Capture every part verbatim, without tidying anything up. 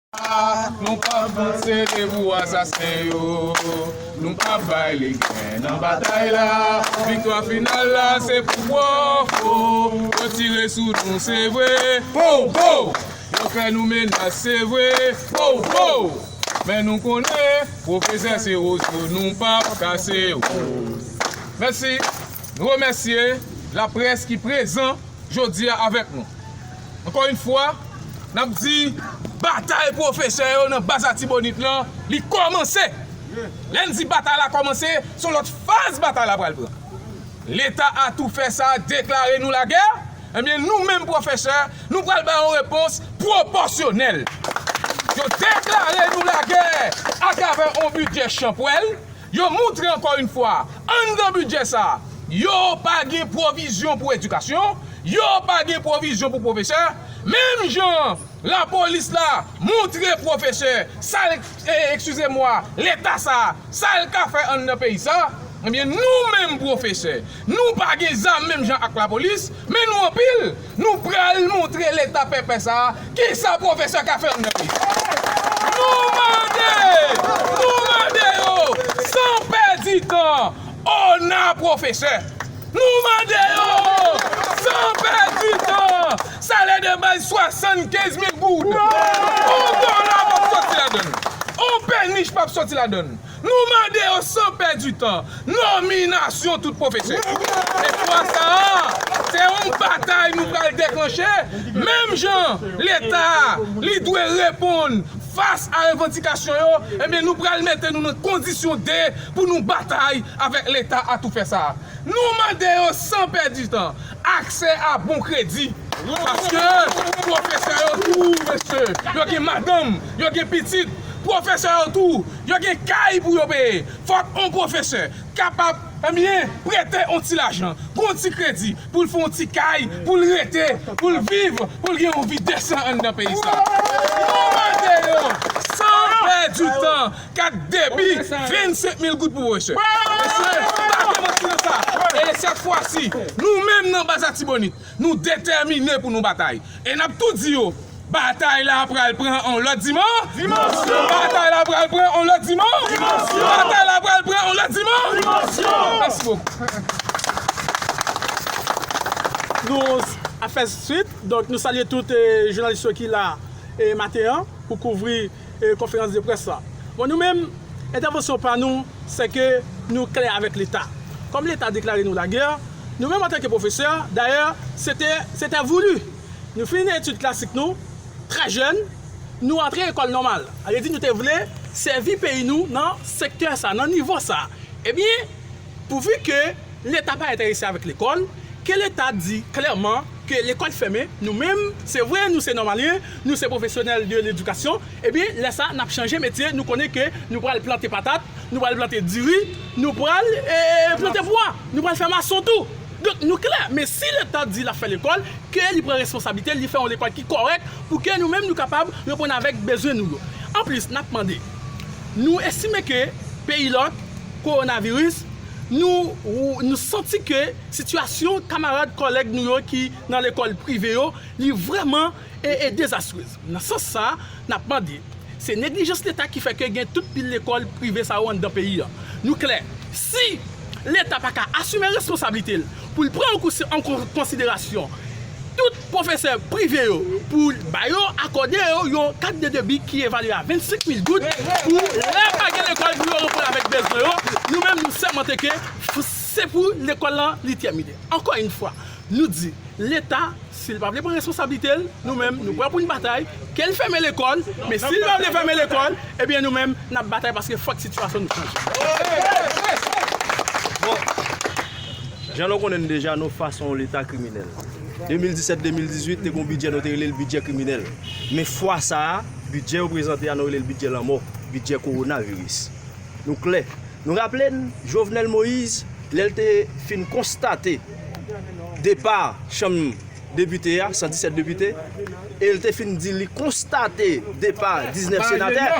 Nou p ap sede pou asasen yo. Nou p ap bay legen nan batay la. Viktwa final la se pou Pwofo. Yo tire sou nou se vre. Pow pow! Yo fè nou menas se vre. Pow pow! Men nou konnen pwofesè se wozo nou p ap kase. Mèsi. Nou remèsye laprès ki prezan jodi a avèk nou. Ankò yon fwa, n ap di batay pwofesè yo nan Baz Latibonit lan, li kòmanse. Lè n di batay la kòmanse, se yon lòt faz batay la pral pran. Leta atoufè sa a deklare nou lagè, ebyen nou menm pwofesè, nou pral bay yon repons pwopòsyonèl. Yo deklare nou lagè atravè yon bidjè chanpwèl, yo moutre ankò yon fwa, anndan bidjè sa a, yo pa gen pwovizyon pou edikasyon, yo pa gen pwovizyon pou pwofesè, menm jan lapolis la moutre pwofesè sa l, e, eskize mwa, leta sa a, sa l ka fè anndan peyi sa a, ebyen nou menm pwofesè, nou pa gen zam menm jan ak lapolis, men nou anpil, nou pral moutre leta pèpè sa a kisa pwofesè ka fè anndan peyi sa a. Nou mande, nou mande yo, san pèdi tan, ona pwofesè. Nou mande yo, san pèdi tan, salè de baz swasannkenz mil goud. On dola p ap soti ladann. On pènich p ap soti ladann. Nou mande yo san pèdi tan, nominasyon tout pwofesè. E fwa sa a, se yon batay nou pral deklanche. Menm jan leta a, li dwe reponn fas a revandikasyon yo, ebyen nou pral mete nou nan kondisyon de pou nou batay avèk leta atoufè sa a. Nou mande yo san pèdi tan, aksè a bon kredi. Paske pwofesè yo tou, mesye, yo gen madanm, yo gen pitit. Pwofesè yo tou, yo gen kay pou yo peye. Fòk yon pwofesè kapab, ebyen, prete yon ti lajan, gon ti kredi, pou l fè yon ti kay, pou l rete, pou l viv, pou l gen yon vi desan anndan peyi sa. Nou mande yo, san pèdi tan, kat debi, vennsenk mil goud pou pwofesè. Mesye, pa gen manti nan sa. E sèt fwa si, nou menm nan Baz Latibonit, nou detèmine pou nou batay. E n ap tou di yo, batay la pral pran yon lòt diman. Dimansyon! Batay la pral pran yon lòt diman. Dimansyon! Batay la pral pran yon lòt diman. Dimansyon! Mèsi bokou. Nou ap fè swit. Donk, nou salye tout, eh, jounalis yo ki la, eh, maten an pou kouvri, eh, konferans de près la. Bon, nou menm, entèvansyon pa nou, se ke nou klè avèk leta. Kòm leta deklare nou lagè, nou menm antanke pwofesè, dayè, se te, se te voulu. Nou fini etid klasik nou, trè jèn, nou antre lekòl nòmal. Sa vle di nou te vle sèvi peyi nou nan sektè sa, nan nivo sa. Ebyen, pouvi ke leta pa enterese avèk lekòl, ke leta di klèman ke lekòl fèmen, nou menm, se vre, nou se nòmalyen, nou se pwofesyonèl de ledikasyon, ebyen, lè sa, n ap chanje metye, nou konnen ke nou pral plante patat, nou pral plante diri, nou pral, eh, plante bwa, nou pral fè mason tou. Donk, nou klè, men si leta di l ap fè lekòl, ke li pran responsablite l, li fè yon lekòl ki kòrèk pou ke nou menm nou kapab reponn avèk bezwen nou yo. Anplis, n ap mande, nou estime ke peyi lòk, kowonaviris, nou, nou santi ke sitiyasyon kamarad, kòlèg nou yo ki nan lekòl prive yo, li vrèman e, e dezastrez. Nan sans sa, n ap mande, se neglijans leta ki fè ke gen tout pil lekòl prive sa yo anndan peyi a. Nou klè, si leta pa ka asime responsablite l pou l pran an konsi-, an kon-, konsiderasyon tout pwofesè prive yo, pou l ba yo, akòde yo yon kat de debi ki evalye a vennsenk mil goud, pou lè pa gen lekòl pou yo reprann avèk bezwen yo, nou menm nou sèmante ke f-, se pou lekòl lan li tèmine. Ankò yon fwa, nou di, leta, si l pa vle pran responsablite l, nou menm, nou prè pou n batay, ke l fèmen lekòl, men si l pa vle fèmen lekòl, ebyen nou menm, n ap batay paske fòk sitiyasyon nou chanje. Bon, jan nou konnen n deja, nou fas a yon leta kriminèl. De mil disèt, de mil dizuit, te gon bidjè, nou te rele l bidjè kriminèl. Men fwa sa a, bidjè yo prezante a, nou rele l bidjè lanmò, bidjè kowonaviris. Nou klè. Nou raple n, Jovenel Moïse, lè l te fin konstate depa chanm depite a, san disèt depite, e l te fin di li konstate depa diznèf senatè,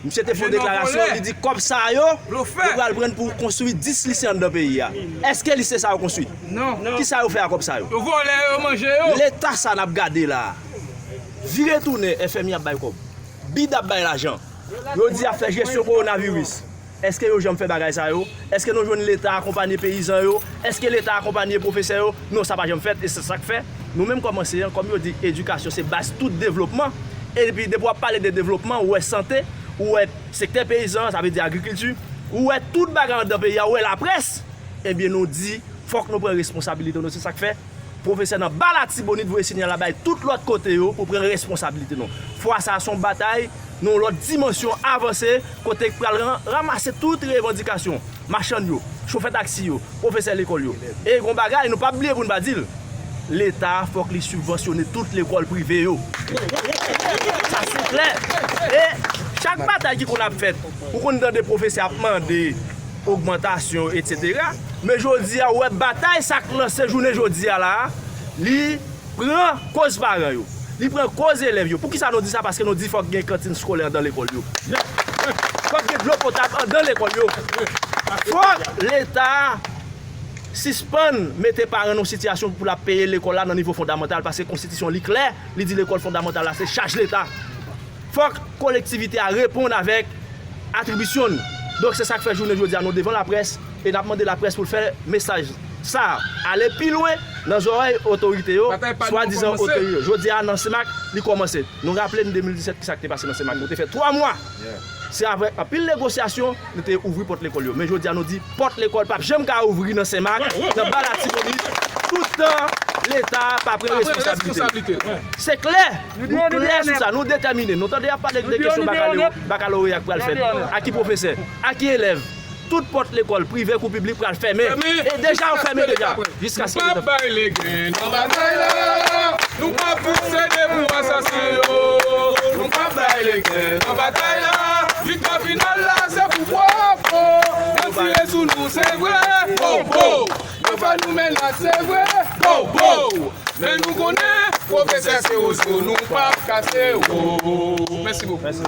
misye te fè yon deklarasyon, li di kòb sa yo, yo pral pran pou konstwi dis lise anndan peyi a. Èske lise sa yo konstwi? Non. Kisa yo fè a kòb sa yo? Yo vòlè, yo manje yo. Leta sa n ap gade la a, vire tounen, F M I ap bay kòb. BID ap bay lajan. Yo di y ap fè jesyon kowonaviris. Èske yo janm fè bagay sa yo? Èske nou jwenn Leta akonpanye peyizan yo? Èske Leta akonpanye pwofesè yo? Non, sa pa janm fèt, e se sa k fè nou menm kòm anseyan, kòm yo di, edikasyon se baz tout devlopman. Epi depi w ap pale de devlopman, ou wè sante, ou wè sektè peyizan, sa vle di agrikilti, ou wè tout bagay anndan peyi a, ou wè laprès, ebyen nou di, fòk nou pran responsabilite nou, se sa k fè pwofesè nan Ba Latibonit voye siyal la bay tout lòt kote yo pou pran responsablite nou. Fwa sa a se yon batay nan yon lòt dimansyon avanse kote k pral ran- ranmase tout revandikasyon machann yo, chofè taksi yo, pwofesè lekòl yo. E gon bagay nou p ap bliye pou n pa di l, Leta fòk li sibvansyone tout lekòl prive yo. Sa se klè. E chak batay ki konn ap fèt, ou konn tande pwofesè ap mande ogmantasyon, etsetera. Men jodi a, ou wè batay sa k lanse jounen jodi a la a, li pran koz paran yo. Li pran koz elèv yo. Poukisa nou di sa? Paske nou di fòk gen kantin skolè anndan lekòl yo. Fòk gen dlo potab anndan lekòl yo. Fòk Leta sispann mete paran nan yon sitiyasyon pou l ap peye lekòl la nan nivo fondamantal, paske konstitisyon li klè, li di lekòl fondamantal la se chaj Leta. Fòk kolektivite a reponn avèk atribisyon l. Donk, se sa k fè jounen jodi a nou devan laprès e n ap mande laprès pou l fè mesaj sa a ale pi lwen nan zòrèy otorite yo, swadizan otorite yo. Jodi a nan Senmak, li kòmanse. Nou raple n de mil disèt kisa k te pase nan Senmak. Nou te fè twa mwa. Se avèk anpil negosyasyon nou te ouvri pòt lekòl yo. Men jodi a nou di pòt lekòl p ap janm ka ouvri nan Senmak, nan Ba Latibonit, toutan Leta pa pran responsabilite l. Se klè, nou klè sou sa, nou detèmine. Nou tande y ap pale de kesyon bakalo- bakaloreya k pral fèt. A ki pwofesè? A ki elèv? Tout pòt lekòl, prive kou piblik, pral fèmen. E deja yo fèmen deja. Jiskaske Nou p ap bay legen nan batay la. Nou p ap sede pou asasen yo. Nou p ap bay legen nan batay la. Viktwa final la, se pou Pwofo. Yo tire sou nou, se vre. Bobo. Yo fè nou menas, se vre. Bobo. Men nou konnen, pwofesè se wozo, nou p ap kase yo. Mèsi bokou.